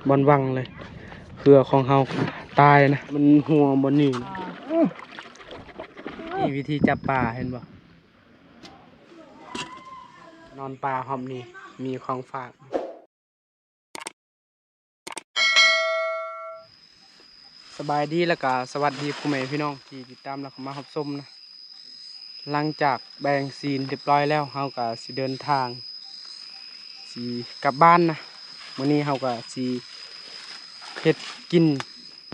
ບ່ອນຫວ່າງເລີຍ. ເຮືອຂອງເຮົາຕາຍນະ ມັນຮົ່ວບ່ອນນີ້ນະ. ນີ້ວິທີຈັບປາ ເຫັນບໍ່? ນອນປ່າຮອບນີ້ມີຂອງຝາກ. ສະບາຍດີ ແລ້ວກະສະຫວັດດີພໍ່ແມ່ພີ່ນ້ອງທີ່ຕິດຕາມ ແລ້ວກໍມາຮັບຊົມນະ. ຫຼັງຈາກແບ່ງຊີນຮຽບຮ້ອຍແລ້ວ ເຮົາກໍຊິເດີນທາງ ຊິກັບບ້ານນະ. ມື້ນີ້ເຮົາກໍຊິເຮັດກິນ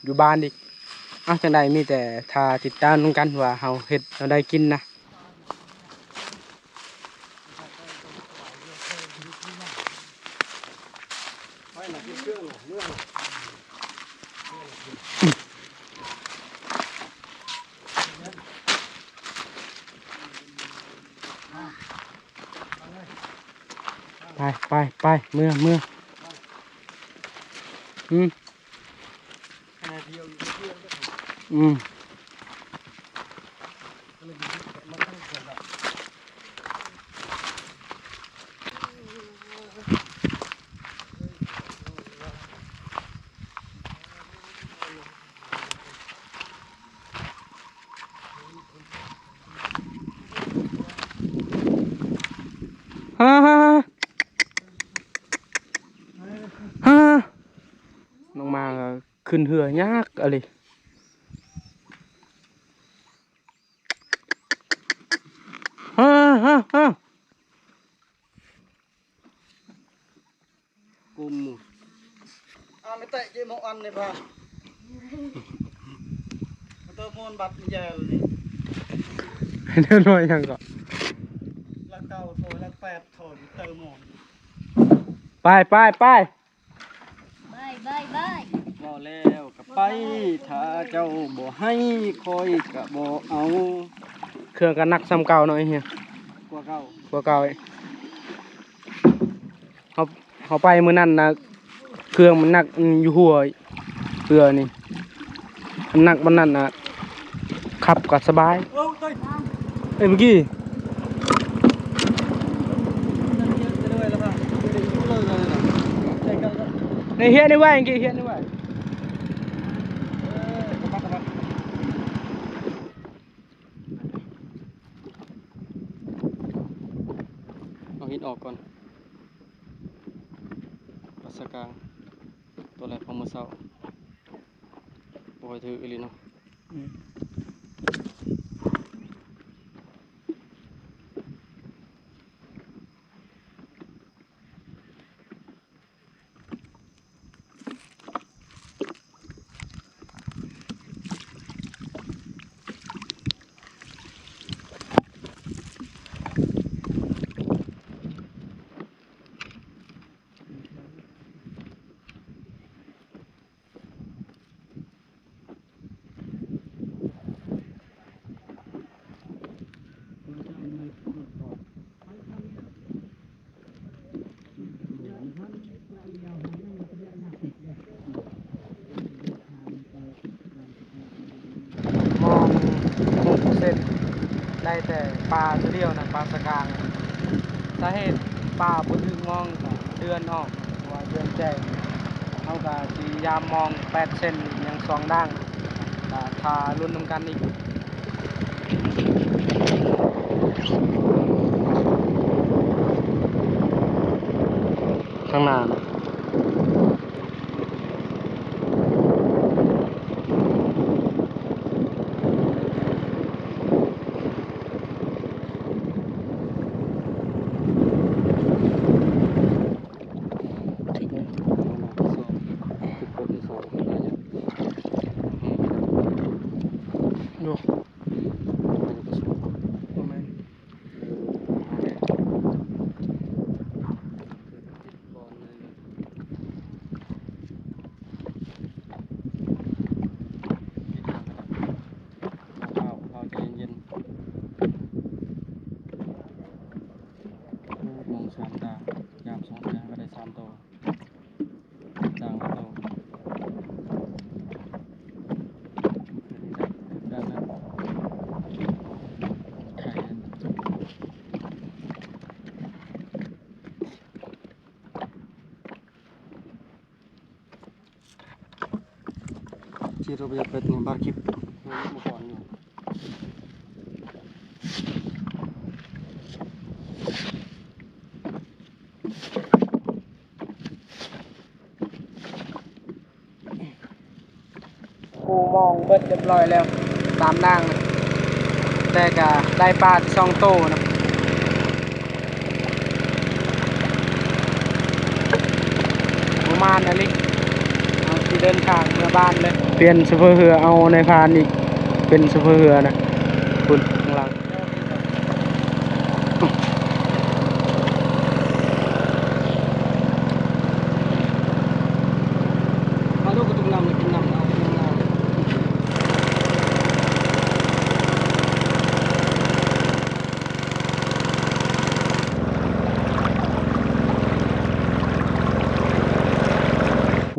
ຢູ່ບ້ານອີກ. ເອົາ ຈັ່ງໃດມີແຕ່ຖ້າຕິດຕາມນຳກັນວ່າເຮົາເຮັດແນວໃດກິນນະ. ໄປ ໄປ ໄປ ເມືອ ເມືອ. ອືມ ອືມ. ຮາ ຮາ ຮາ ນ້ອງໝາ ຂຶ້ນເຮືອຍາກອີ່ຫຼີ. ຮາ ຮາ ຮາ ກຸມ ອັນນີ້ແຕະເຈໂມອັນນີ້ພາ ເຕີມອນບັດແຍລນີ້ ເດີນໜ້ອຍຫຍັງກໍ ຫຼັກເກົ້າໂທ ຫຼັກແປດໂທ ເຕີມອນ. ໄປ ໄປ ໄປ. ບາຍ ບາຍ ບາຍ ເວົ້າແລ້ວກໍໄປ ຖ້າເຈົ້າບໍ່ໃຫ້ຂ້ອຍກໍບໍ່ເອົາ. ເຄື່ອງກໍໜັກສ່ຳເກົ່າເນາະ ເຮຍ ກວ່າເກົ່າ ກວ່າເກົ່າອີກ. ເຮົາ ເຮົາໄປມື້ນັ້ນນະ ເຄື່ອງມັນໜັກ ອືມ ຢູ່ຫົວເຮືອນີ້ ມັນໜັກປານນັ້ນນະ. ຂັບກໍສະບາຍ. ເອີຍ ເມື່ອກີ້ ໃນເຮຍນີ້ໄວ້ ເມື່ອກີ້ເຮຍນີ້ໄວ້. ເອົາຫີນອອກກ່ອນ. ປາສະກາງ ຕົວແລກຂອງມື້ເຊົ້າ. ບໍ່ຄ່ອຍຖືກອີ່ຫຼີເນາະ. ອືມ. ມອງຫົກເຊັນ ໄດ້ແຕ່ປາຕົວດຽວນະ ປາສະກາງ. ສາເຫດປາບໍ່ຖືກມອງກະເດືອນອອກ ເພາະວ່າເດືອນແຈ້ງ. ເຮົາກະຊິພະຍາຍາມມອງແປດເຊັນ ຍັງສອງດ່າງ ກະຖ້າລຸ້ນນຳກັນອີກ. ຂ້າງໜ້າ ໂອ້ ບໍ່ແມ່ນ. ທີ່ເຮົາຢາກເປີດບາດຄລິບເມື່ອກ່ອນຢູ່. ຄູມອງເບິດຮຽບຮ້ອຍແລ້ວ ຕາມນາງນະ ແຕ່ກະໄດ້ປາສອງໂຕນະ ປະມານນັ້ນເລີຍ. ເຮົາຊິເດີນທາງເມືອບ້ານເລີຍ ປ່ຽນໂຊເຟີເຮືອ ເອົານາຍພານອີກ ເປັນໂຊເຟີເຮືອນະ ພຸ້ນຂ້າງຫຼັງ.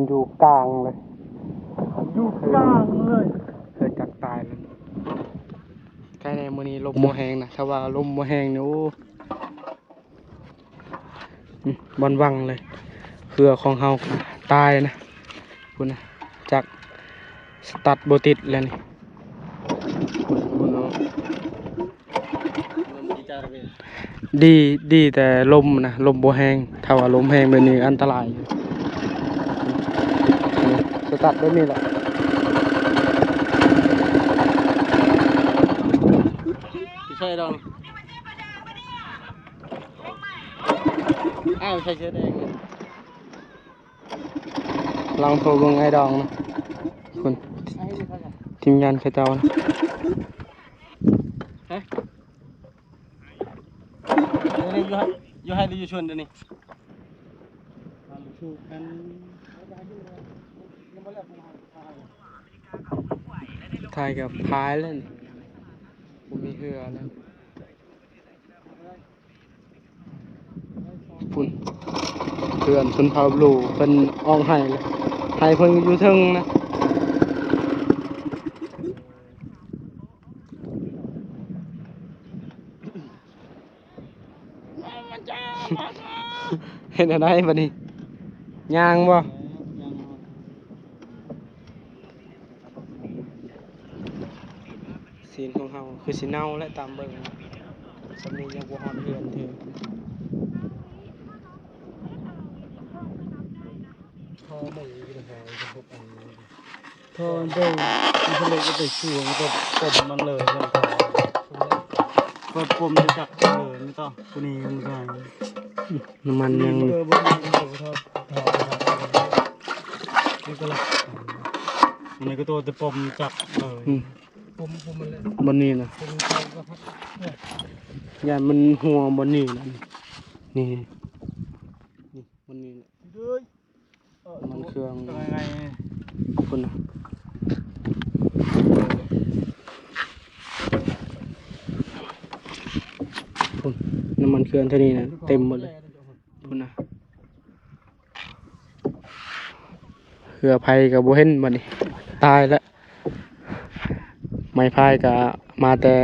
ຢູ່ກາງເລີຍ ຢູ່ກາງເລີຍ ເກີດຈາກຕາຍເລີຍ. ໃກ້ແນ່ມື້ນີ້ລົມບໍ່ແຮງນະ ຖ້າວ່າລົມບໍ່ແຮງນີ້ ໂອ້ ອືມ ບ່ອນວັງເລີຍ ເຮືອຂອງເຮົາກະຕາຍນະ ພຸ້ນນະ ຈັກສະຕາດບໍ່ຕິດແລ້ວນີ້. ດີ ດີແຕ່ລົມນະ ລົມບໍ່ແຮງ ຖ້າວ່າລົມແຮງແບບນີ້ອັນຕະລາຍຢູ່. ສະຕາດແບບນີ້ແຫຼະ ໃສ່ດອງ ອ້າວ ໃສ່ເສື້ອແດງ ລອງໂທເບິ່ງອ້າຍດອງນະ ພຸ້ນ ທີມງານເຂົາເຈົ້ານະ ຮະ ດຽວນີ້ຢູ່ໃຫ້ ຢູ່ໃຫ້ຫຼືຢູ່ສວນດຽວນີ້ ຖ່າຍກັບພາຍແລ້ວນີ້ ບໍ່ມີເຮືອແລ້ວ. ພຸ້ນ ເພື່ອນຊົນເຜົ່າບລູເພິ່ນອອກໄຮ່ແລ້ວ ໄຮ່ເພິ່ນຢູ່ເທິງນະ. ເຮັດແນວໃດບັດນີ້ ຍ່າງບໍ່? ຊີ້ນຂອງເຮົາຄືຊິເນົ່າແຫຼະ ຕາມເບິ່ງ ສ່ຳນີ້ຍັງບໍ່ຮອດເຮືອນເທື່ອ. ທໍ່ມັນເບິ່ງ ມັນເລີຍໄປຊ່ວງ ໄປປົມມັນເລີຍ ມັນກໍໄປປົມຈັກເລີຍ ມັນກໍຜູ້ນີ້ມັນກໍ ນ້ຳມັນຍັງ ນີ້ກໍບໍ່ມີ ນີ້ກໍລະ ອັນນີ້ກໍຕົວແຕ່ປົມຈັກເລີຍ ອືມ ປົມ ປົມມັນເລີຍ ບ່ອນນີ້ນະ ປົມຈັກກໍພັດ ຢ້ານມັນຮົ່ວບ່ອນນີ້ນະ ນີ້ ນີ້ ບ່ອນນີ້ນະ. ນ້ຳມັນເຄື່ອງພຸ້ນນະ ພຸ້ນ ນ້ຳມັນເຄື່ອງເທື່ອນີ້ນະ ເຕັມໝົດເລີຍ ພຸ້ນນະ. ເຮືອໃຜກໍບໍ່ເຫັນບັດນີ້ ຕາຍແລ້ວ ໄມ້ພາຍກໍມາແຕ່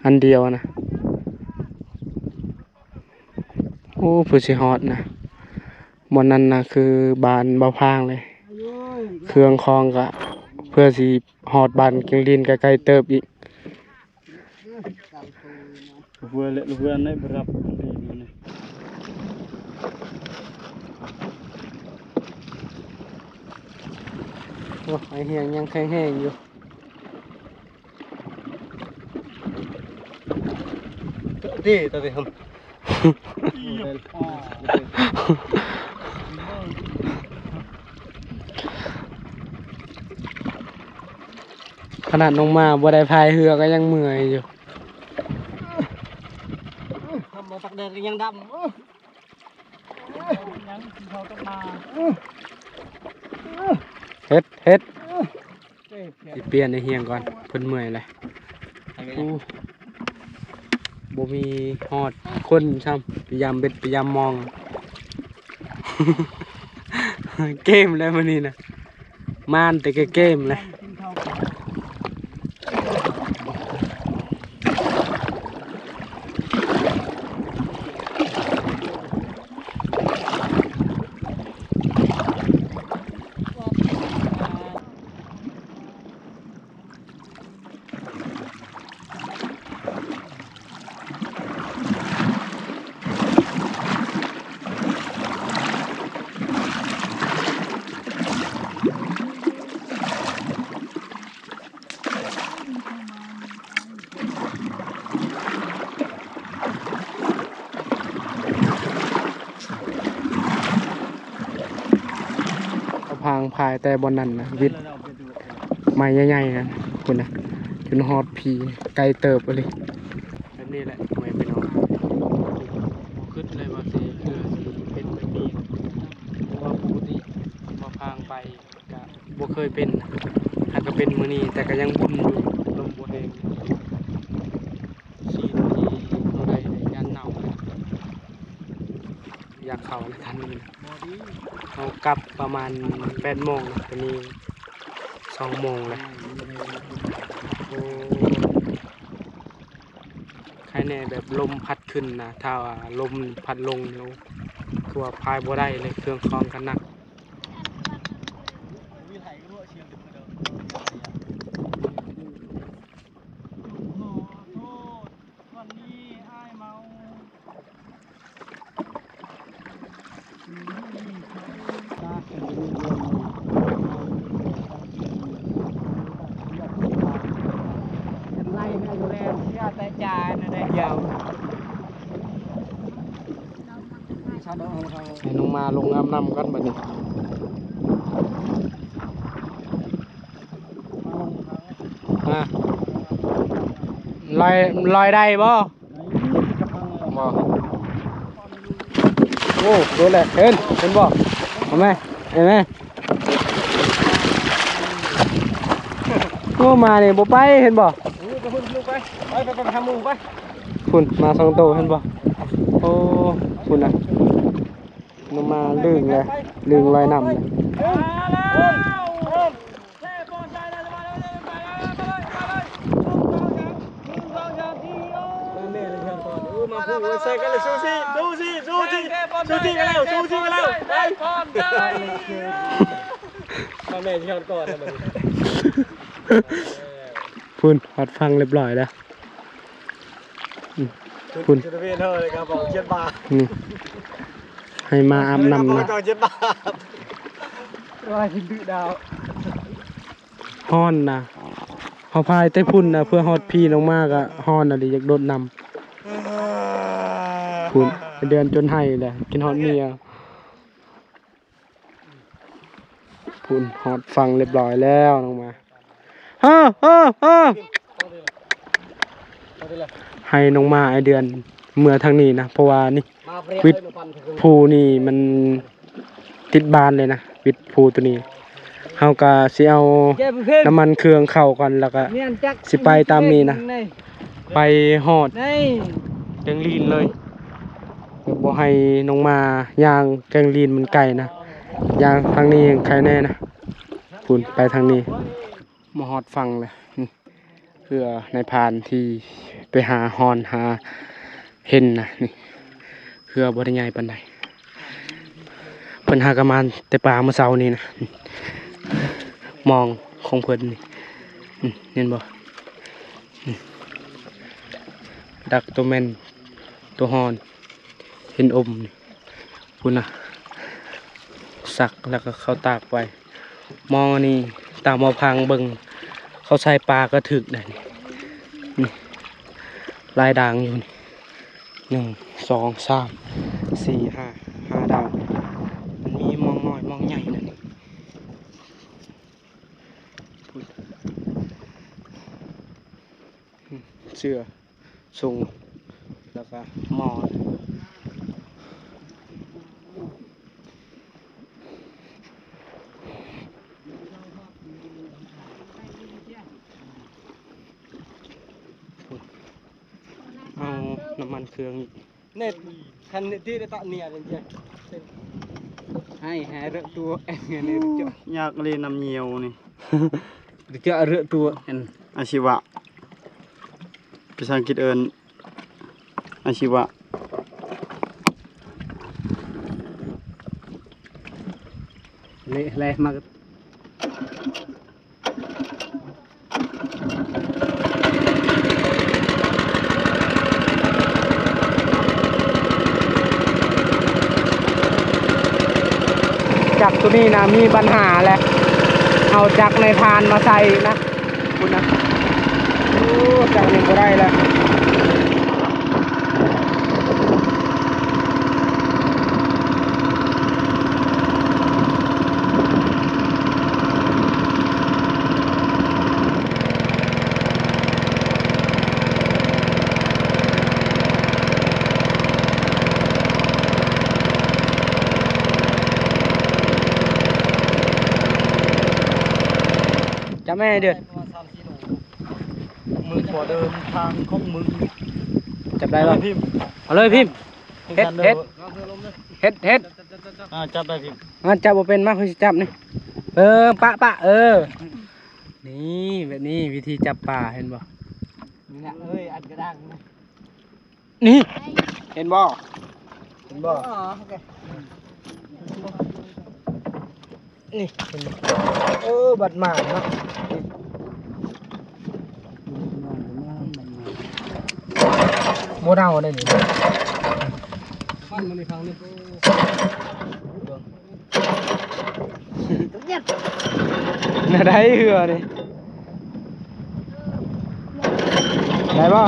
ອັນດຽວນະ. ໂອ້ ເພື່ອຊິຮອດນະ ບ່ອນນັ້ນນະ ຄືບ້ານເບົາພາງເລີຍ ເຄື່ອງຂອງກະ ເພື່ອຊິຮອດບ້ານແກງດິນກະໄກເຕີບອີກ. ເພື່ອເລະ ເພື່ອໃນບະຮັບ ໂອ້ ໄອຮຽງຍັງແຂງແຮງຢູ່. ເດ້ ຕາເດ້ ຂະໜາດນ້ອງໝາບໍ່ໄດ້ພາຍເຮືອກໍຍັງເມື່ອຍຢູ່. ທຳມາຕັກແດດກໍຍັງດຳ. ເຮັດ ເຮັດ ຊິປ່ຽນໄອຮຽງກ່ອນ ເພິ່ນເມື່ອຍແຫຼະ. ໂອ້ ບໍ່ມີຮອດຄົນຊ້ຳ ໄປຢາມເບັດ ໄປຢາມມອງ ເກມແລ້ວມື້ນີ້ນະ ມານແຕ່ເກມແຫຼະ. ພາງພາຍແຕ່ບ່ອນນັ້ນນະ ວິດໄມ້ໃຫຍ່ໆນັ້ນ ພຸ້ນນະ ຈົນຮອດພີ ໄກເຕີບອີ່ຫຼີ. ແບບນີ້ແຫຼະ ພໍ່ແມ່ພີ່ນ້ອງ ບໍ່ຄິດເລີຍວ່າຊິ ເຄືອຊິເປັນແບບນີ້ ເພາະວ່າປົກກະຕິມາພາງໄປ ກະບໍ່ເຄີຍເປັນ ຫາກະເປັນມື້ນີ້ ແຕ່ກະຍັງວຸ່ນຢູ່ ລົມບໍ່ແຮງ. ຊີ້ນທີ່ເຮົາໄດ້ ໄດ້ຢ້ານເນົ່າແລ້ວ ຢາກເຂົ້າແລ້ວທ່ານນີ້. ເຮົາກັບປະມານແປດໂມງນະ ຕອນນີ້ສອງໂມງແລ້ວ. ໂອ້ ໃຄແນ່ແບບລົມພັດຂຶ້ນນະ ຖ້າວ່າລົມພັດລົງນີ້ ໂອ້ ຄືວ່າພາຍບໍ່ໄດ້ເລີຍ ເຄື່ອງຂອງກະໜັກ. ໃຫ້ນ້ອງມາລົງອາບນ້ຳກ່ອນບັດນີ້. ຮະ ລອຍ ລອຍໄດ້ບໍ່? ບໍ່. ໂອ້ ໂດນແຫຼະ ເຫັນ ເຫັນບໍ່? ເອົາແມ ເອົາແມ. ໂອ້ ມານີ້ບໍ່ໄປ ເຫັນບໍ່? ໄປ ໄປ ໄປຫາໝູ່ໄປ. ພຸ້ນ ມາສອງໂຕ ເຫັນບໍ່? ໂອ້ ພຸ້ນນະ ນ້ອງມາລຶ້ງແຫຼະ ລຶ້ງລອຍນ້ຳ. ພຸ້ນ ຮອດຝັ່ງຮຽບຮ້ອຍແລ້ວ. ອືມ ພຸ້ນ ອືມ ໃຫ້ມາອາບນ້ຳນະ. ຮ້ອນນະ ເຮົາພາຍແຕ່ພຸ້ນນະ ເພື່ອຮອດພີ້ ນ້ອງມາກະຮ້ອນອີ່ຫຼີ ຢາກໂດດນ້ຳ. ພຸ້ນ ເດືອນຈົນໄຫ້ແຫຼະ ຄິດຮອດເມຍ. ພຸ້ນ ຮອດຝັ່ງຮຽບຮ້ອຍແລ້ວ ນ້ອງມາ. ເຮີ ເຮີ ເຮີ ໃຫ້ນ້ອງມາ ອ້າຍເດືອນ ເມືອທາງນີ້ນະ ເພາະວ່ານີ້ ວິດພູນີ້ມັນຕິດບ້ານເລີຍນະ ວິດພູໂຕນີ້. ເຮົາກະຊິເອົານ້ຳມັນເຄື່ອງເຂົ້າກ່ອນ ແລ້ວກະຊິໄປຕາມນີ້ນະ. ໄປຮອດແກ້ງລີນເລີຍ ບໍ່ໃຫ້ນ້ອງມາຍ່າງແກ້ງລີນມັນໄກນະ ຍ່າງທາງນີ້ຍັງໄຄແນ່ນະ. ພຸ້ນ ໄປທາງນີ້ ມາຮອດຝັ່ງແລ້ວ ນີ້ ເຮືອນາຍພານທີ່ໄປຫາຮ່ອນຫາເຫັນນະ ນີ້ ເຮືອບໍ່ໄດ້ໃຫຍ່ປານໃດ. ເພິ່ນຫາກະມາແຕ່ປາມື້ເຊົ້ານີ້ນະ ມອງຂອງເພິ່ນນີ້ ເຫັນບໍ່? ດັກໂຕແມ່ນໂຕຮ່ອນ ເຫັນອົມນີ້ ພຸ້ນນະ ສັກແລ້ວກະເຂົ້າຕາກໄວ້. ມອງອັນນີ້ ຕາມມາພັງເບິ່ງ ເຂົາໃສ່ປາກະຖືກໄດ໋ນີ້ ນີ້ ລາຍດ່າງຢູ່ນີ້ ໜຶ່ງ ສອງ ສາມ ສີ່ ຫ້າ ຫ້າດ່າງ. ມັນມີມອງນ້ອຍມອງໃຫຍ່ນະນີ້ ພຸ້ນ ເສື້ອ ຊົງ ແລ້ວກະໝໍ້. ເອົານ້ຳມັນເຄື່ອງອີກ ເນັດ ຄັນທີ່ໄດ້ຕະເນຍເລີຍ. ໃຫ້ ໃຫ້ເລິກຕົວ ເອັນນີ້ ຢາກເລີນນ້ຳຍ່ຽວນີ້. ຈະເລີກຕົວ ອັນ ອາຊີວະ ພາສາອັງກິດເອີ້ນ ອາຊີວະ ເລະແລະມາ. ຈັກໂຕນີ້ນະ ມີບັນຫາແຫຼະ ເອົາຈັກນາຍພານມາໃສ່ນະ ພຸ້ນນະ ໂອ້ ຈັກນີ້ບໍ່ໄດ້ແລ້ວ. ແມ່ເດືອນ ມຶງບໍ່ເດີນທາງຂອງມຶງ ຈັບໄດ້ບໍ່? ເອົາເລີຍພິມ ເອົາເລີຍພິມ ເຮັດ ເຮັດ ເຮັດ ເຮັດ ອ່າ ຈັບໄດ້ພິມ ອ່າ ຈັບບໍ່ເປັນ ມາ ຂ້ອຍຊິຈັບນີ້ ເອີ ປະ ປະ ເອີ ນີ້ ແບບນີ້ ວິທີຈັບປາ ເຫັນບໍ່? ນີ້ນະ ເອີຍ ອັນກະດ້າງນະ ນີ້ ເຫັນບໍ່? ເຫັນບໍ່? ອໍ ໂອເຄ ນີ້ ເຫັນບໍ່? ເອີ ບັດໝານເນາະ ບໍ່ເນົ່າເດ້ນີ້ ມັນ ມັນໄປທາງນີ້ ແນວໃດເຮືອນີ້ ໄດ້ບໍ່?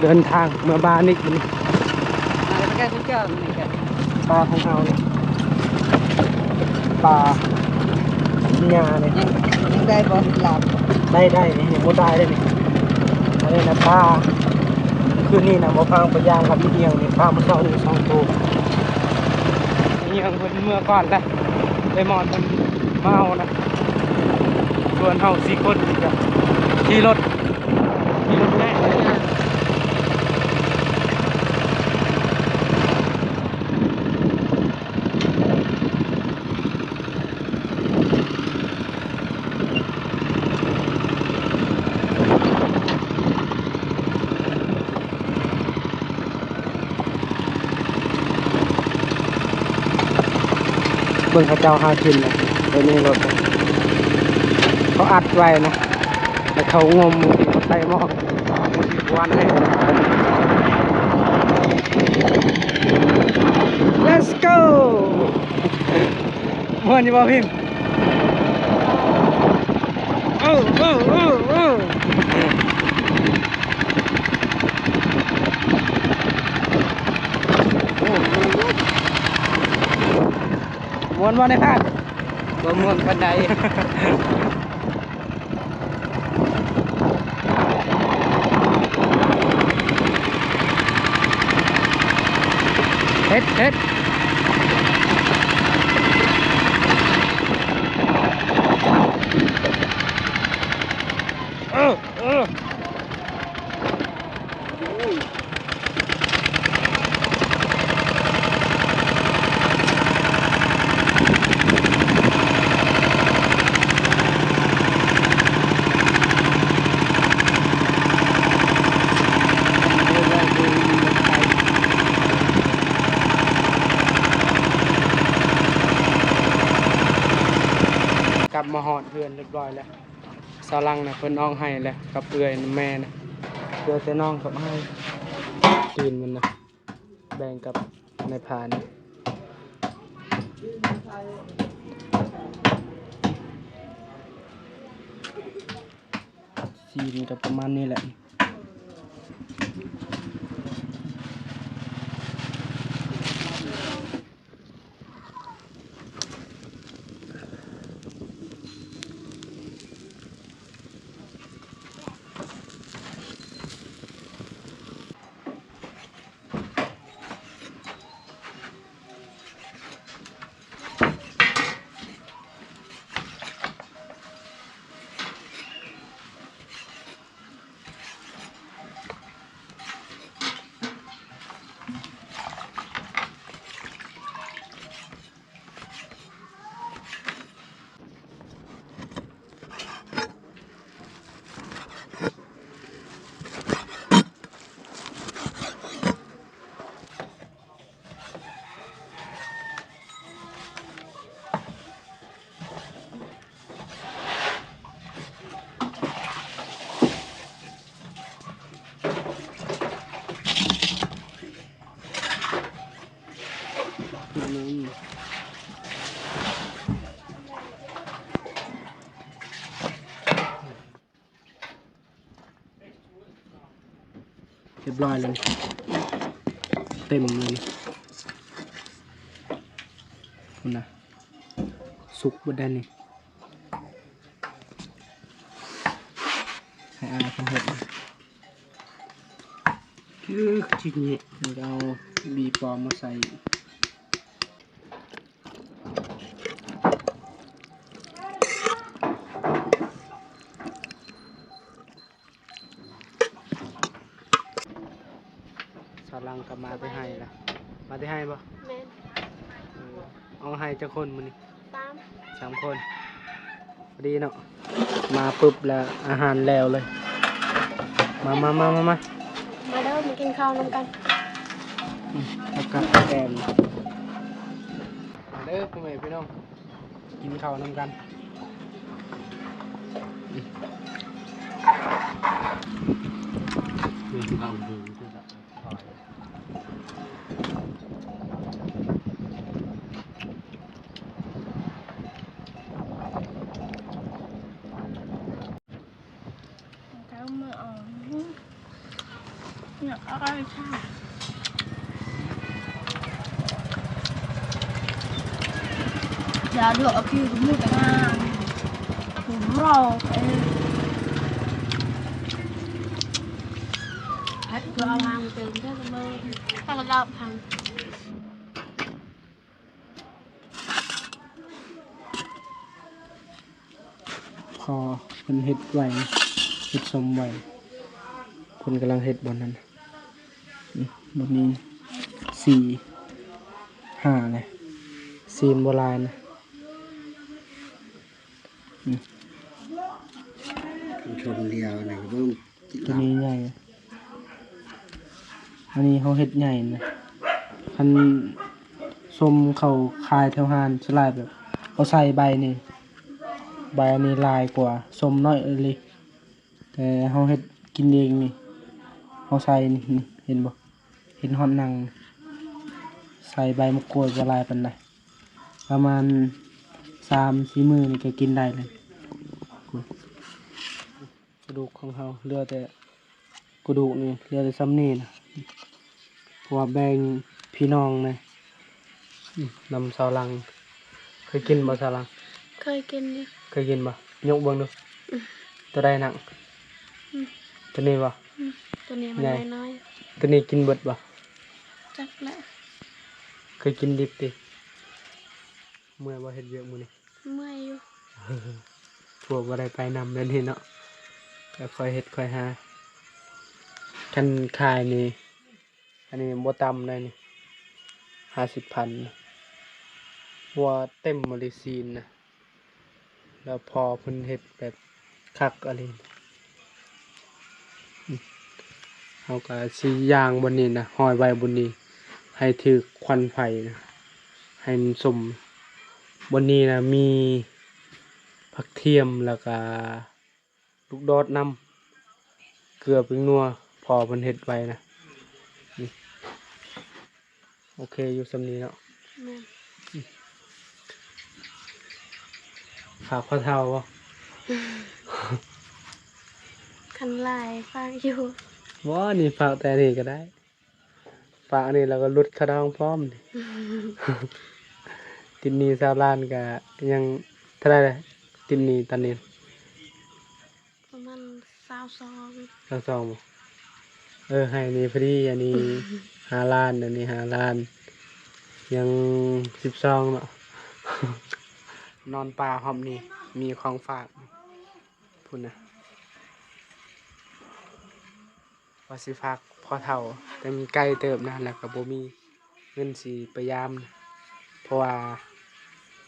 ເດີນທາງເມືອບ້ານອີກບັດນີ້ ປາຂອງເຮົານີ້ ປາຫຍ້ານີ້ ຍັງ ຍັງໄດ້ບໍ່? ລາບ ໄດ້ ໄດ້ນີ້ ຍັງບໍ່ຕາຍເດ້ນີ້ ອັນນີ້ນະປາ ຄືນນີ້ນະບໍ່ຟັງໄປຢ່າງກັບອີ່ຫຍັງນີ້ ປາມື້ເຊົ້ານີ້ສອງໂຕ ອີ່ຫຍັງເພິ່ນເມືອກ່ອນແຫຼະ ໄປໝອດເພິ່ນມາເອົານະ ສ່ວນເຮົາສີ່ຄົນນີ້ກະຂີ່ລົດ ເບິ່ງເຂົາເຈົ້າຫາກິນນະ ໂຕນີ້ລົດ ເຂົາອັດໄວ້ນະ ແລ້ວເຂົາງົມໃສ່ໝໍ້ ຄວັນໃຫ້ Let's go ມ່ວນຢູ່ບໍ່ພິມ? ເອີ ເອີ ເອີ ເອີ ມ່ວນບໍ່ນາຍພານ? ບໍ່ມ່ວນປານໃດ. ເຮັດ ເຮັດ ເອີ ເອີ. ກັບມາຮອດເຮືອນຮຽບຮ້ອຍແລ້ວ. ສາວຫຼັງນະ ເພິ່ນອອກໄຮ່ແລ້ວ ກັບເອື້ອຍນຳແມ່ນະ ເຫຼືອແຕ່ນ້ອງກັບອ້າຍ ຕີນມັນນະ ແບ່ງກັບນາຍພານ ຊີ້ນກໍປະມານນີ້ແຫຼະ. ເ ຮຽບຮ້ອຍແລ້ວນີ້ ເຕັມເລີຍນີ້ ພຸ້ນນະ ສຸກເບິດແລ້ວນີ້ ໃຫ້ອາຍເພິ່ນເຮັດ ຄືຊິແຍະ ເຮົາກໍເອົາບີປອມມາໃສ່. ສາວຫຼັງກໍມາແຕ່ໄຮ່ລະ ມາແຕ່ໄຮ່ບໍ່? ແມ່ນ ເອີ ອອກໄຮ່ຈັກຄົນມື້ນີ້? ສາມ ສາມຄົນ ພໍດີເນາະ ມາປຶບແລ້ວອາຫານແລ້ວເລີຍ ມາ ມາ ມາ ມາ ມາ ມາເດີ ມາກິນເຂົ້ານຳກັນ ອືມ ກັບ ກັບແກມ ມາເດີ ພໍ່ແມ່ພີ່ນ້ອງ ກິນເຂົ້ານຳກັນ ອືມ ກິນເຂົ້າ ພໍເພິ່ນເຮັດໄວ ເຮັດສົ້ມໄວ ເພິ່ນກຳລັງເຮັດບ່ອນນັ້ນ ອືມ ບ່ອນນີ້ສີ່ຫ້າແຫຼະ ຊີ້ນບໍ່ຫຼາຍນະ ອືມ ຊົມດຽວນະ ເບິ່ງ ໂຕນີ້ໃຫຍ່ ອັນນີ້ເຮົາເຮັດໃຫຍ່ນະ ຄັນສົ້ມເຂົາຂາຍແຖວຮ້ານສ່ວນຫຼາຍແບບເຂົາໃສ່ໃບນີ້ ໃບອັນນີ້ຫຼາຍກວ່າ ສົ້ມໜ້ອຍອີ່ຫຼີ ແຕ່ເຮົາເຮັດກິນເອງນີ້ ເຮົາໃສ່ນີ້ ເຫັນບໍ່ ເຫັນຮອດໜັງ ໃສ່ໃບມະກຮູດບໍ່ຫຼາຍປານໃດ ປະມານສາມສີ່ມື້ນີ້ກໍກິນໄດ້ແລ້ວ. ກະດູກຂອງເຮົາເຫຼືອແຕ່ ກະດູກນີ້ເຫຼືອແຕ່ຊ່ຳນີ້ນະ ເພາະວ່າແບ່ງພີ່ນ້ອງນະ ອືມ ນຳຊາວຫຼັງ. ເຄີຍກິນບໍ່ຊາວຫຼັງ? ເຄີຍກິນຢູ່. ເຄີຍກິນບໍ່? ຍົກເບິ່ງດູ. ອືມ ໂຕໃດໜັກ? ອືມ ໂຕນີ້ບໍ່? ອືມ ໂຕນີ້ມັນນ້ອຍໆ. ໂຕນີ້ກິນເບິດບໍ່? ຈັກແຫຼະ. ເຄີຍກິນດິບຕິ? ເມື່ອຍບໍ່ເຮັດວຽກມື້ນີ້? ເມື່ອຍຢູ່. ພວກບໍ່ໄດ້ໄປນຳແບບນີ້ເນາະ ກໍຄ່ອຍເຮັດຄ່ອຍຫາ. ຄັນຂາຍນີ້ ອັນນີ້ບໍ່ຕ່ຳໃດນີ້ ຫ້າສິບພັນ ເພາະວ່າເຕັມໝົດເລີຍຊີ້ນນະ ແລ້ວພໍ່ເພິ່ນເຮັດແບບຄັກອີ່ຫຼີ. ເຮົາກໍຊິຍ່າງບ່ອນນີ້ນະ ຫ້ອຍໄວ້ບ່ອນນີ້ ໃຫ້ຖືກຄວັນໄຟນະ ໃຫ້ມັນສົມ. ບ່ອນນີ້ນະ ມີຜັກທຽມ ແລ້ວກະລູກດອດນຳ ເກືອ ແປ້ງນົວ ພໍ່ເພິ່ນເຮັດໄວ້ນະ. ນີ້ ໂອເຄຢູ່ຊ່ຳນີ້ເນາະ. ແມ່ນ. ຝາກພໍ່ເຖົ້າບໍ່? ຄັນຫຼາຍຝາກຢູ່. ບໍ່ ນີ້ຝາກແຕ່ນີ້ກໍໄດ້. ຝາກອັນນີ້ແລ້ວກໍຫຼຸດຄ່າດອງພ້ອມ. ຕິດໜີ້ຊາວລ້ານກໍຍັງເທົ່າໃດລະ? ຕິດໜີ້ຕອນນີ້ ປະມານຊາວສອງ. ຊາວສອງບໍ່? ເອີ ໃຫ້ນີ້ພໍດີ ອັນນີ້ຫ້າລ້ານ ອັນນີ້ຫ້າລ້ານ ຍັງສິບສອງເນາະ. ນອນປ່າຮອບນີ້ມີຂອງຝາກພຸ້ນນະ. ວ່າຊິຝາກພໍ່ເຖົ້າ ແຕ່ມັນໄກເຕີບນະ ແລ້ວກໍບໍ່ມີເງິນຊິໄປຢາມນະ ເພາະວ່າ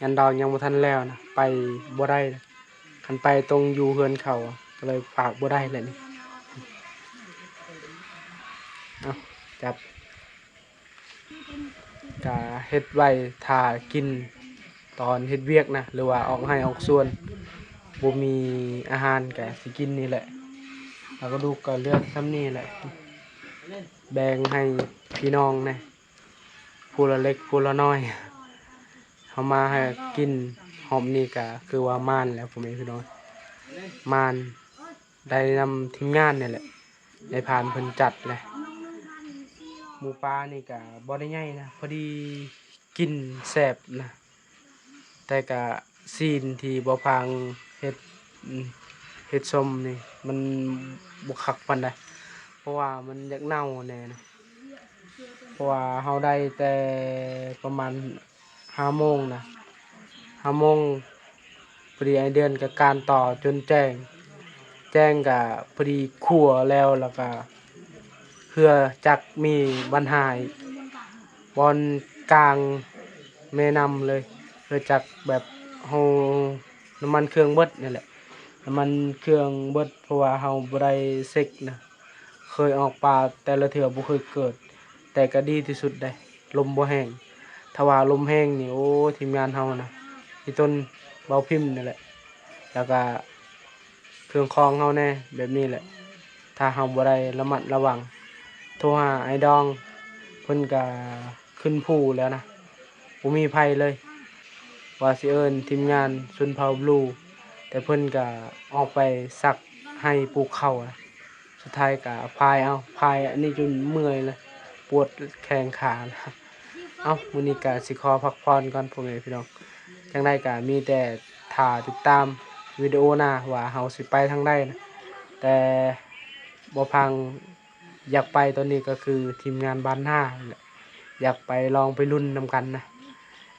ງານດອງຍັງບໍ່ທັນແລ້ວນະ ໄປບໍ່ໄດ້ນະ. ຄັນໄປຕ້ອງຢູ່ເຮືອນເຂົາ ກໍເລີຍຝາກບໍ່ໄດ້ແຫຼະນີ້. ເອົາ ຈັບ ກະເຮັດໄວ້ຖ້າກິນຕອນເຮັດວຽກນະ ຫຼືວ່າອອກໄຮ່ອອກສວນ ບໍ່ມີອາຫານກະຊິກິນນີ້ແຫຼະ. ແລ້ວກະດູກກະເຫຼືອຊ່ຳນີ້ແຫຼະ ແບ່ງໃຫ້ພີ່ນ້ອງແດ່ ຜູ້ລະເລັກຜູ້ລະນ້ອຍ. ເຮົາມາໃຫ້ກິນຮອບນີ້ກະຄືວ່າໝານແລ້ວ ພໍ່ແມ່ພີ່ນ້ອງ ໝານ ໄດ້ນຳທີມງານນີ້ແຫຼະ ນາຍພານເພິ່ນຈັດແຫຼະ ໝູປ່ານີ້ກະບໍ່ໄດ້ໃຫຍ່ນະ ພໍດີກິນແຊບນະ ແຕ່ກະຊີນທີ່ບໍ່ພັງເຮັດ ເຮັດສົ້ມນີ້ມັນບໍ່ຄັກປານໃດ ເພາະວ່າມັນຢາກເນົ່າແດ່ນະ ເພາະວ່າເຮົາໄດ້ແຕ່ປະມານຫ້າໂມງນະ ຫ້າໂມງ ພໍດີອ້າຍເດືອນກະການຕໍ່ຈົນແຈ້ງ ແຈ້ງກະພໍດີຄົວແລ້ວ ແລ້ວກະເຮືອຈັກມີບັນຫາອີກ ບ່ອນກາງແມ່ນ້ຳເລີຍ ເຮືອຈັກແບບເຮົາ ນ້ຳມັນເຄື່ອງເບິດນີ້ແຫຼະ ນ້ຳມັນເຄື່ອງເບິດ ເພາະວ່າເຮົາບໍ່ໄດ້ເຊັກນະ ເຄີຍອອກປ່າແຕ່ລະເທື່ອບໍ່ເຄີຍເກີດ ແຕ່ກະດີທີ່ສຸດເດ້ ລົມບໍ່ແຮງ ຖ້າວ່າລົມແຮງນີ້ ໂອ້ ທີມງານເຮົານະ ອີຕົນເບົາພິມນີ້ແຫຼະ ແລ້ວກະເຄື່ອງຂອງເຮົາແດ່ ແບບນີ້ແຫຼະ ຖ້າເຮົາບໍ່ໄດ້ລະມັດລະວັງ ໂທຫາອ້າຍດອງ ເພິ່ນກະຂຶ້ນພູແລ້ວນະ ບໍ່ມີໃຜເລີຍ ວ່າຊິເອີ້ນທີມງານຊົນເຜົ່າບລູ ແຕ່ເພິ່ນກະອອກໄປສັກໄຮ່ປູກເຂົ້ານະ ສຸດທ້າຍກະພາຍເອົາ ພາຍອັນນີ້ຈົນເມື່ອຍເລີຍ ປວດແຂ້ງຂາ. ເອົ້າ ມື້ນີ້ກະຊິຂໍພັກຜ່ອນກ່ອນພໍ່ແມ່ພີ່ນ້ອງ ຈັ່ງໃດກະມີແຕ່ຖ້າຕິດຕາມວິດີໂອໜ້າວ່າເຮົາຊິໄປທາງໃດນະ ແຕ່ບໍ່ພັງຢາກໄປຕອນນີ້ກະຄືທີມງານບ້ານນານີ້ແຫຼະ ຢາກໄປລອງໄປລຸ້ນນຳກັນນະ.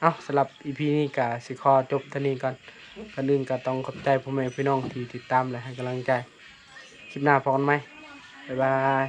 ເອົ້າ ສຳລັບອີພີນີ້ກະຊິຂໍຈົບເທົ່ານີ້ກ່ອນ ກ່ອນອື່ນກະຕ້ອງຂອບໃຈພໍ່ແມ່ພີ່ນ້ອງທີ່ຕິດຕາມ ແລະ ໃຫ້ກຳລັງໃຈ ຄລິບໜ້າພໍ້ກັນໃໝ່ ບາຍບາຍ.